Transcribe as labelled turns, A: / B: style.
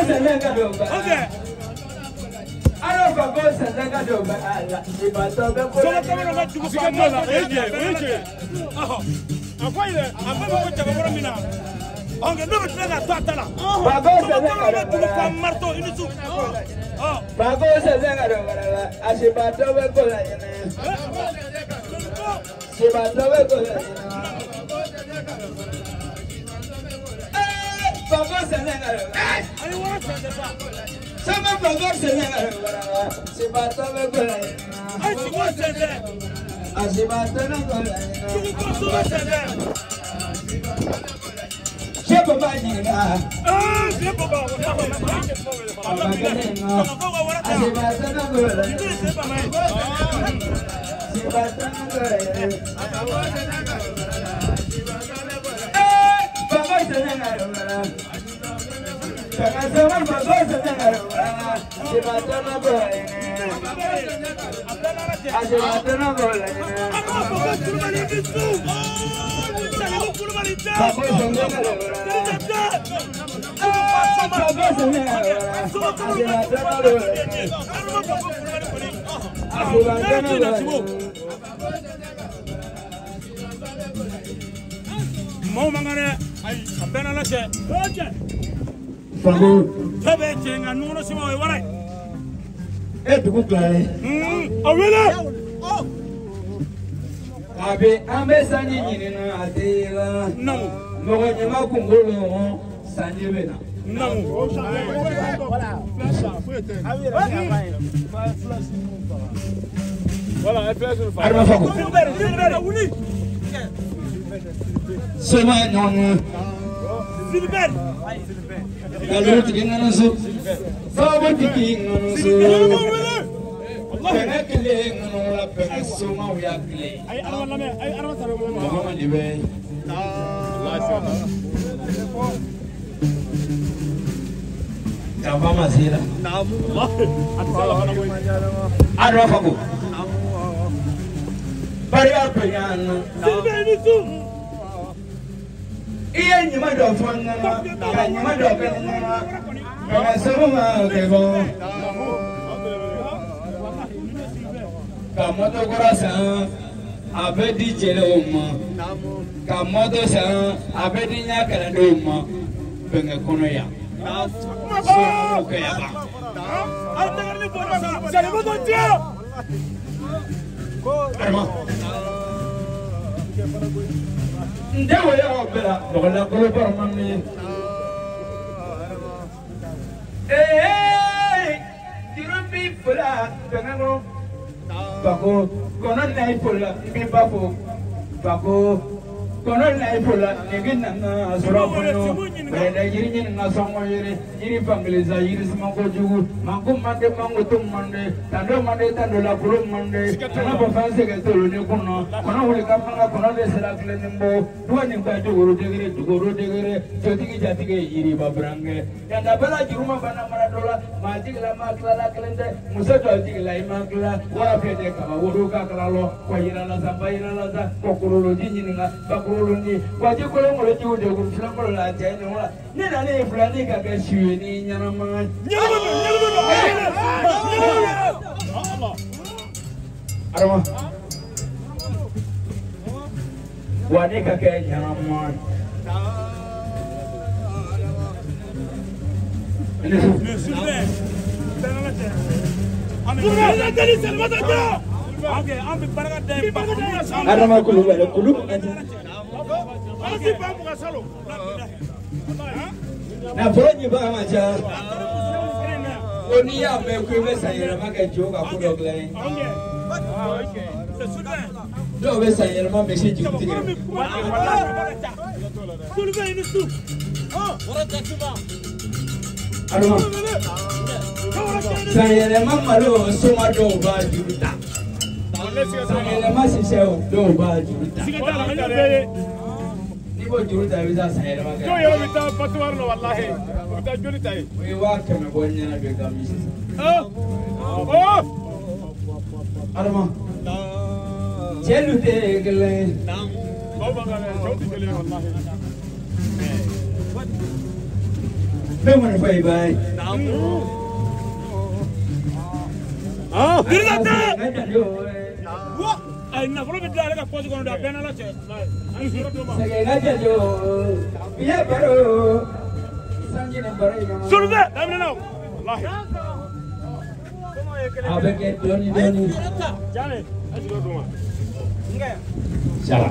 A: sẹ̀sẹ̀ ka don ba. Alo Fago sẹ̀sẹ̀ ka don ba la. Ìbátan bɛ ko la.
B: Siga t'o la, o ye tiɲɛ ye, o ye tiɲɛ ye. A fɔ ye dɛ, a bɛɛ bɛ ko jabakɔrɔ min na. Nka n'o bɛ tila ka to a ta la.
A: Fago sẹ̀sẹ̀ ka don ba la.
B: Fa marteau i ni su.
A: Fago sẹ̀sẹ̀ ka don ba la. Àṣìbàtọ́ bɛ ko la ɲɛnɛ. Àṣìbàtọ́ bɛ ko la ɲɛnɛ. Fago sẹ̀sẹ̀ ka don ba la.
B: Ayi wara sɛnsɛn sa.
A: Sọ́mọ́ Fago sẹ̀sẹ̀ ka don ba la. Àṣìbàtọ́ bɛ ko la ɲɛnɛ.
B: Ayi siko sɛnsɛn.
A: Àṣìbàtọ́ bɛ ko la ɲɛnɛ.
B: Sugu ko sɛnsɛn.
A: Ṣé bàbá yìí rà?
B: Ṣé bàbá
A: Bàbá kẹ́lẹ́ ń lọ. Àṣìbàtọ́ bɛ ko la ɲɛnɛ. Àṣìbàtọ́ bɛ ko la ɲɛnɛ. Fago sẹ̀sẹ̀ ka don ba la. Sọ́mọ́ Fago sẹ̀sẹ̀ ka don ba la. Àṣìbàtọ́ bɛ ko la ɲɛnɛ. Àṣìbàtọ́ bɛ ko la ɲɛnɛ. Fago sẹ̀sẹ̀ ka don ba la. Fago sẹ̀sẹ̀ ka don ba la. Àṣìbàtọ́ bɛ ko la ɲɛnɛ. Àṣìbàtọ́ bɛ ko la ɲɛnɛ.
B: Maaw man kan dɛ, ayi a bɛɛ n'Ala cɛ.
A: Fago.
B: Fɛn bɛɛ ye tiɲɛ nka nukɔnɔ sima o ye wara ye.
A: E dugu tilalen.
B: A wele.
A: Kabi an bɛ sanji ɲini na a tɛ ye la.
B: Naamu.
A: Mɔgɔ ɲɛma kunkolo sanji bɛ na.
B: Naamu.
A: Adama Fago. Sema ɲɔgɔn ye.
B: Silibɛri.
A: Nkalon ŋana so. Sababu tigi ŋana so. Fɛngɛ kelen ŋana la fɛngɛ somaw y'a kelen.
B: Ayi Adama lamɛn, ayi Adama sara bɔ.
A: Muhamadi bɛ. Janfa ma se la. Adama Fago. Barika bɛ yan nɔ.
B: Silibɛri ni su.
A: I ye ɲuman dɔ fɔ n ɲɛna ka ɲuman dɔ kɛ n ɲɛna ka segu ma kɛ bɔ ka mɔtɔ kura san a bɛ di jɛlɛw ma ka mɔtɔ san a bɛ di ɲɛ kalandenw ma bɛnkɛ kɔnɔ yan somɔgɔw kɛ yan ban. Adama. N tɛ wele aw bɛɛ la mɔgɔ lankolon bɔra man di ye. Ee juru b'i fola bɛnkɛ kɔnɔ. Fago kɔnɔ na i fola i b'i ba fo. Fago kɔnɔ na i fola nege nana sɔrɔ kɔnɔ. Bɛrɛdɛ yiri ɲininka sɔngɔ yiri yiri fankelen sa yiri suma kojugu. Manko mande manko to mande tando mande tando lakolo mande. Kana bɔ fɛn sɛgɛ tolo ne kɔnɔ. Kɔnɔ wuli ka fanga kɔnɔ de sera tilennen bɔ. Duwa nin ka jogoro degere jogoro degere. Sotigi jatigɛ yiriba burankɛ. Yandabala juruma fana mara dɔ la. Maa jigila maa tilala kelen tɛ. Muso jɔ jigila i ma tila. Wara fiyɛ tɛ kaba woro ka kala lɔ. Kɔ yira la sa ba yira la sa. Kɔ kololoji ɲininka ba kololoji. Waji kolonkolon jiw de kun filankolo la cɛ ni wala. Ne nana ye filanin ka kɛ su ye ni ɲɛnama.
B: Ɲɛnama don, ɲɛnama don.
A: Adama. Wa ne ka kɛ ɲɛnama. Adama Kulubali Kulubali. Nafolo ɲibaga man ca. Ko n'i y'a mɛn ko i bɛ san yɛlɛma kɛ jo ka ko dɔ dilan ye. Dɔw bɛ san yɛlɛma misi juru tigɛ. Adama. San yɛlɛma malo soma dɔw b'a juru ta. San yɛlɛma sisɛw dɔw b'a juru ta. N'i b'o juru ta i bɛ taa san yɛlɛma kɛ.
B: Dɔw yɛrɛ bɛ taa batuwari la walahi u bɛ taa joli ta yen.
A: O ye 100,000 bɔ n ɲɛna bi ka misi san. Adama. Cɛ dun tɛ kelen ye.
B: Cɛw tɛ kelen ye walahi.
A: Bɛ kɔni fɔ i b'a ye.
B: Birika tɛ. Ayi nafolo bɛ dilan ale ka pɔsi kɔnɔ da a bɛɛ n'Ala cɛ. Solifɛ daminɛ walahi.
A: A bɛ kɛ dɔɔni dɔɔni.
B: Jane, a sigiyɔrɔ d'u ma.
A: Sala.